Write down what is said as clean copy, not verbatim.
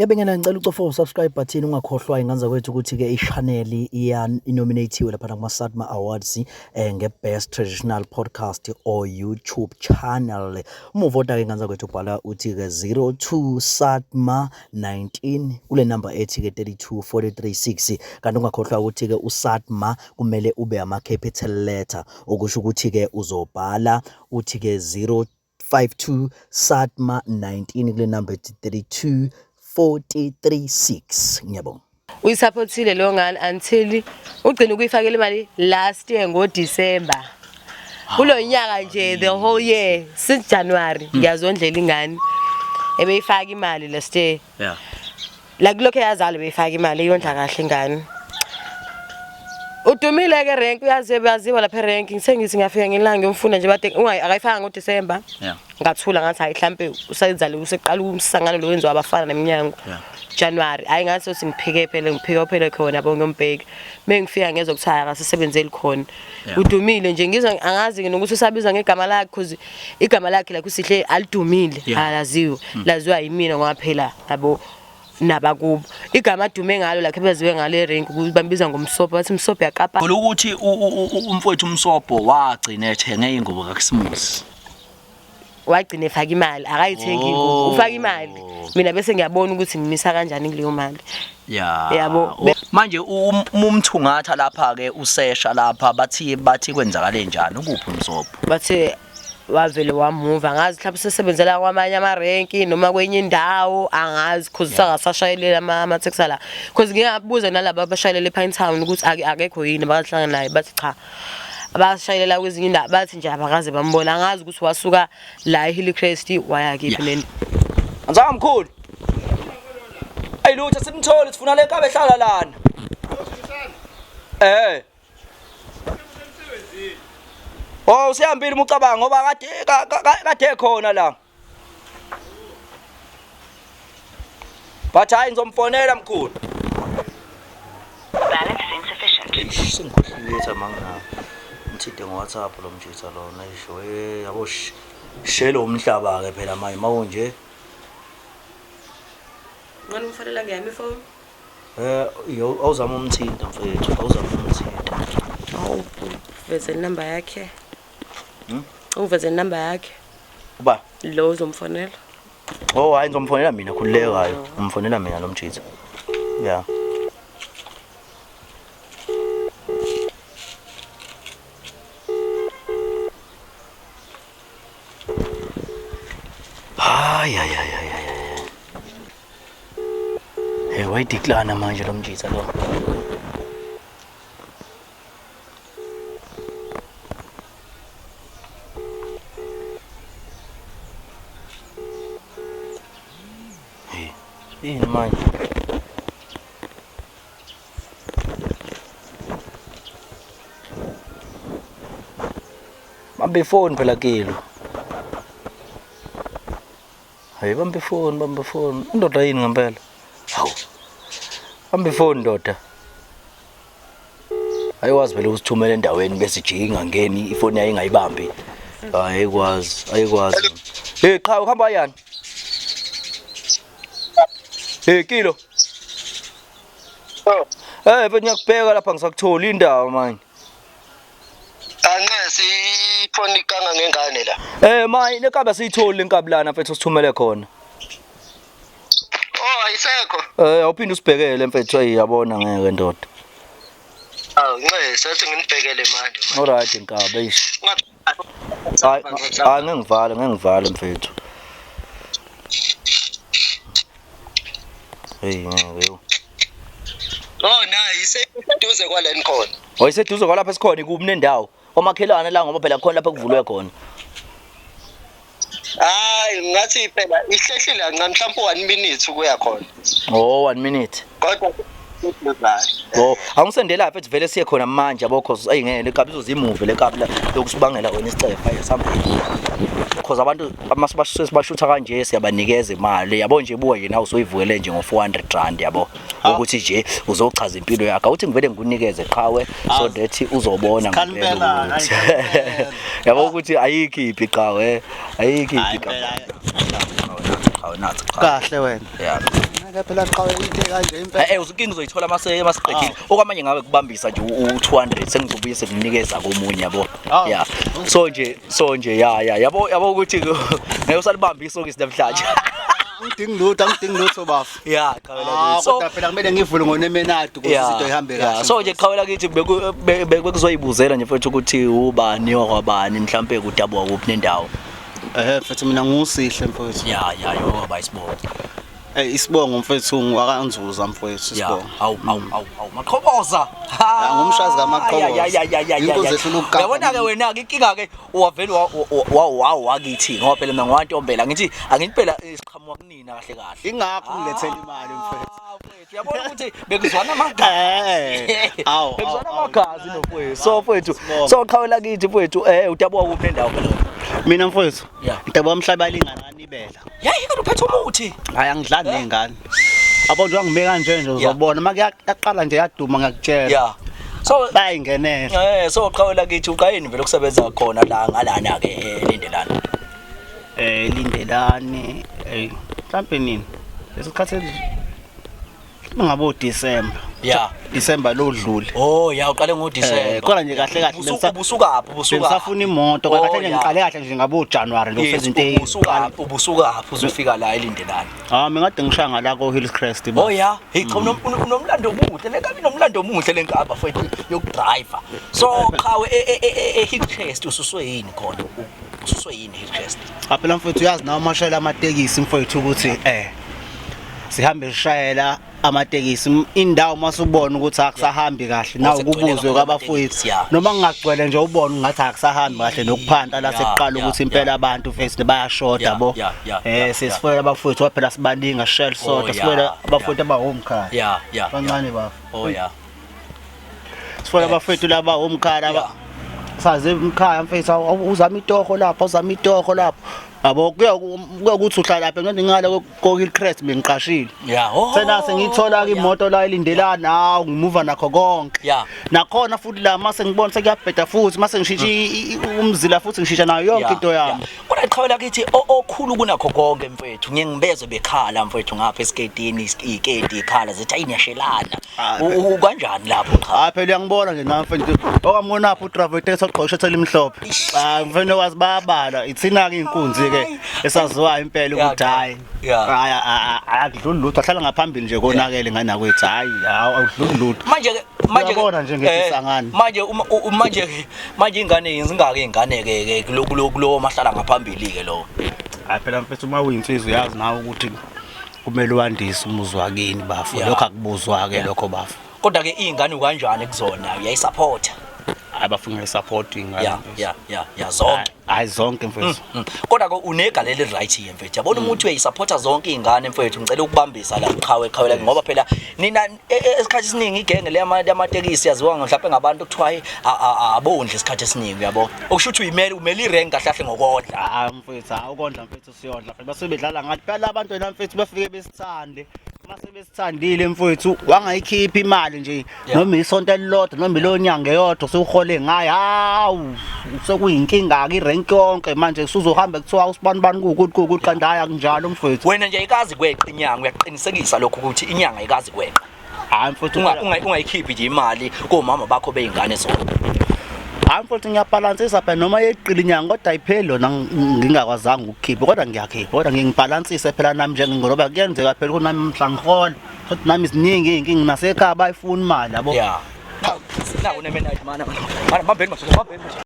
Ngiyabingelela, ngicela ucofe u-subscribe button, ungakhohlwa ingane zakwethu ukuthi-ke i-channel inominatiwe laphana kuma-SATMA Awards nge-Best Traditional Podcast or YouTube Channel. Uma uvota-ke ingane zakwethu ubhala uthi-ke 02 SATMA 19 kule number ethi-ke 32436. Kanti ungakhohlwa ukuthi-ke uSATMA kumele ube ama-capital letter, okusho ukuthi-ke uzobhala uthi-ke 052 SATMA 19 kule number ethi 32436. Ngiyabonga. Uyisupportile leyo ngane until ugcina ukuyifakela imali last year ngoDecember. Kulo nyaka nje, the whole year since January ngiyazondlela ingane ebeyifaka imali last year. Like lokho yazala beyifaka imali, eyondla kahle ingane. Udumile ke rank, uyaziwa, uyaziwa lapha erank. Ngisengithi ngiyafika ngelanga ngiyomfuna nje, bade akayifaka ngoDecember. Ngathula ngathi hayi, mhlambe usayenzale, useqala umsangano lo wenziwa abafana neminyango. January hayi, ngathi sothi ngiphike phela, ngiphike phela khona yabo, ngiyombheka. Mengifika ngezwe kuthiwa akasebenzeli khona. Udumile nje, ngizwa angazi nokuthi usabizwa ngegama lakhe, cause igama lakhe la kusihle alidumile. Alaziwe, laziwa yimina ngoba phela yabo nabakubo igama adume ngalo lakhe baziwe ngalo erank ukuthi bambiza ngomsobho, bathi umsobho yakapa. Thola ukuthi umfowethu umsobho wagcina ethenge ingubo kaKhisimusi. Wagcina efaka imali, akayithengi ingubo, ufaka imali, mina bese ngiyabona ukuthi ngimisa kanjani kuleyo mali. Yabo. Manje umthungatha lapha ke usesha lapha, bathi kwenzakale njani, ukuphi umsobho? Bathe wavele wamuva, angazi mhlawumbe usesebenzela kwamanye amarenki noma kwenye indawo, angazi, cause sangasashayelela ama-taxi la, cause ngingabuza nalaba abashayelela e-Pinetown ukuthi akekho yini abakahlangana naye, bathi cha, abashayelela kwezinye indawo bathi nje abakaze bambona. Angazi ukuthi wasuka la eHillcrest waya kephi. Anzanga mkhulu. Ayi lutho, simthole, sifuna le nkabe ehlala lana. Oh, usihambile uma ucabanga ngoba kade kade khona la. But hayi, ngizomfonela mkhulu. Balance insufficient. Eish, sengikhohliwe ukuthi mangina ngithinte ngo-WhatsApp lo mjitha lona, isho yabo shelo umhlaba ke phela manje mawunje. Ngani umfonela ngeyami ifoni? Yo, awuzama umthinta mfethu, awuzama umthinta. Awu, uveze inamba yakhe. Uveze inamba yakhe. Uba? Lo uzomfonela. Oh hayi, ngizomfonela mina, khululeka hayi. Ngimfonela mina lo mjitha. Yeah. Hayi hayi hayi hayi hayi. Hey, wayidecline manje lo mjitha lo. Hey, yini manje? Bamba ifoni phela kilo. Hayi, bamba ifoni, bamba ifoni. Indoda yini ngempela? Hawu. Bamba ifoni ndoda. Ayikwazi phela ukusithumela endaweni bese ijike ingangeni ifoni yayo ingayibambi. Hayi, ayikwazi, ayikwazi. Hey qha, uhamba yani? Hey kilo. Oh. Eh, mfethu, ngiyakubheka lapha, ngisakutholi indawo manje. Anxesi, ifoni ikanga ngengane la. Mayi lenkabi asiyitholi lenkabi lana mfethu osithumele khona. Oh, ayisekho. Awuphinde usibhekele mfethu, ayi yabona ngeke ndoda. Awu nxesi, athi nginibhekele manje. Alright nkabi, eish. Hayi hayi, ngeke ngivale, ngeke ngivale mfethu. Hey ngeke yo. Oh, nayi iseduze kwaleni khona. Oh, iseduze kwalapha esikhona, ikuphi nendawo? Omakhelwane la, ngoba phela khona lapha kuvulwe khona. Hayi, ngathi phela ihlehlile kancane, mhlawumbe 1 minute ukuya khona. Oh, 1 minute. Kodwa eduzane. Oh, angisendela mfethu, vele siye khona manje yabo, cause ayi ngeke le kabi izozimuve le kabi la yokusibangela wena isicefe, ayi sambe. Cause abantu sibashutha kanje siyabanikeza imali yabo nje, buka nje nawe usuyivukele nje ngo 400 rand yabo, ukuthi nje uzochaza impilo yakho, awuthi ngivele ngikunikeze qhawe so that uzobona Sikhali ngempela impela, ukuthi hayi, impela. yabo ukuthi ayikho iphi qhawe, ayikho Hayi iphi. impela. qhawe nathi qhawe. Kahle wena. Yeah. Ngeke phela qhawe into kanje impela. Eh uzinkinga uzoyithola mase masiqedile. Okwamanje ngabe kubambisa nje u200 sengizobuye sekunikeza komunye yabo. Ah. Yeah. So nje ya ya yabo yabo ukuthi ngeke usalibamba isokisi namhlanje. Angidingi lutho bafo. Yeah, qhawe Ah, lakithi. So kodwa phela kumele ngivule ngonemenadi ukuze izinto ihambe kahle. So nje qhawe lakithi bekuzoyibuzela nje mfethu ukuthi ubani wakwabani mhlambe kudabuka kuphi nendawo. Mfethu mina ngusihle mfethu. Ya yo ba isibongo. Isibongo mfethu ngwakanzuza mfethu isibongo. Awu awu awu awu maqhoboza. Ya, ngumshazi kaMaqhoboza. Ya ya ya ya. Inkunzi ehlula ukukapa. Yabona ke wena ke inkinga ke wavele wa wa wakithi ngoba phela mina ngwantombela ngithi angithi phela siqhamuka kunina kahle kahle. Ingakho ngilethela imali mfethu. Ah, mfethu uyabona ukuthi bekuzwana amagazi. Awu. Bekuzwana awu, awu. amagazi nofethu. So mfethu Sibonge. so qhawe lakithi mfethu udabuka kuphi nendawo phela wena? Mina mfethu. Yeah. Ngidaba umhlaba alingana kanibela. Yayi kodwa uphethe umuthi. Hayi angidlali nezingane. Abo nje ngime kanje nje uzobona uma kuyaqala nje yaduma ngiyakutshela. Yeah. So Bayingenela. So qhawe lakithi uqayini vele ukusebenza khona la ngalana ke elindelana. Lindelani mhlambe nini? Lesikhathi ngabo December. Yeah. December lodlule. Oh ya uqale ngoDecember. Kodwa nje kahle kahle Ubusukaphi ubusuka? Bengisafuna imoto Oh, kahle nje yeah. ngiqale kahle nje ngabo January lo Yes, izinto ubusukaphi ubusukaphi uzofika la elindelana. Ah mina kade ngishaya ngala ko Hillcrest ba. Oh ya, hey cha unomlando omuhle, le nkabi inomlando omuhle le nkaba mfethu yokudriver. So qhawe e Hillcrest ususwe yini khona? Ususwe yini Hillcrest? Cha phela mfethu uyazi nawe amashayela amatekisi mfethu ukuthi sihambe sishayela amatekisi indawo masubona ukuthi akusahambi kahle nawe Sekugcwele kubuzwe kakhulu kwabafowethu amatekisi, yeah. noma ngingagcwele nje ubone ngathi akusahambi kahle nokuphanta la sekuqala ukuthi impela abantu mfethu bayashoda bo sesifonela abafowethu waphela sibaningi shell sodwa sifonela abafowethu abawomkhaya bancane bafo Oh yeah. sifonela abafowethu laba omkhaya laba saze umkhaya mfethu uzama itoho lapha uzama itoho lapha yabo kuya ukuthi uhlala lapha ngeke ngale ko Hillcrest bengiqashile Oh. Sena sengithola ke imoto la ilindelana hawu ngimuva nakho konke nakhona futhi la mase ngibona sekuyabheda futhi mase ngishintsha umzila futhi ngishintsha nayo yonke into yami Kodwa qhawe lakithi okhulu kunakho konke mfethu ngiye ngibezwe bekhala mfethu ngapha esiketini iketi ikhala zithi ayiniyashelana. Ah, Kanjani lapho cha? Hayi phela uyangibona nje nami mfethu okamona phi udriver taxi ogqoke ishirt elimhlophe hayi mfethu okwazi bayabala ithina ke inkunzi ke esaziwayo impela ukuthi hayi hayi akudluli lutho ahlala ngaphambili nje konakele ngane yakwethu hayi awudluli lutho Manje ke manje ke Uyabona nje ngithi sangane. Manje uma manje manje ingane zingaka ingane ke ke kulo kulo kulo mahlala ngaphambili ke lo. Hayi phela mfethu uma uyinsizwa uyazi nawe ukuthi kumele wandise umuzi wakini bafo lokho akubuzwa ke lokho bafo Kodwa ke izingane kanjani kuzona uyayisupport? Hayi bafuna ngiyisupport ingane mfethu. Ya zonke. Hayi zonke mfethu. Kodwa ke unegalelo eli-right ke mfethu. Yabona umuntu uyayisupporta zonke izingane mfethu. Ngicela ukubambisa la qhawe qhawe la ngoba phela nina esikhathi esiningi igenge le yamatekisi yaziwa mhlawumbe ngabantu kuthiwa hayi abondli isikhathi esiningi uyabo. Okusho ukuthi uyimele umele irank kahle kahle ngokondla. Hayi mfethu hayi ukondla mfethu siyondla mfethu basuke bedlala ngathi phela abantu wena mfethu bafike besithande mase besithandile mfethu wangayikhipha imali nje noma isonto elilodwa noma ilo nyanga eyodwa sewuhole ngayo hawu sekuyinkinga ke irank yonke manje usuzohamba kuthiwa usibani bani kuwukuthi kuwukuthi kanti hayi akunjalo mfethu. Wena nje ayikazi kweqa inyanga uyaqinisekisa lokho ukuthi inyanga ayikazi kweqa. Hayi mfethu Ungayikhiphi nje imali komama bakho beyingane zona. Hayi mfethu ngiyabhalansisa phela noma yeqile inyanga kodwa ayipheli yona ngingakwazanga ukukhipha kodwa ngiyakhipha kodwa ngingibhalansise phela nami njengoba kuyenzeka phela ukuthi nami mhla ngihola futhi nami ziningi iy'nkinga nasekhaya bayifuna imali yabo. Yeah. Naku nemenadi mana. Mana bambeni madoda bambeni madoda.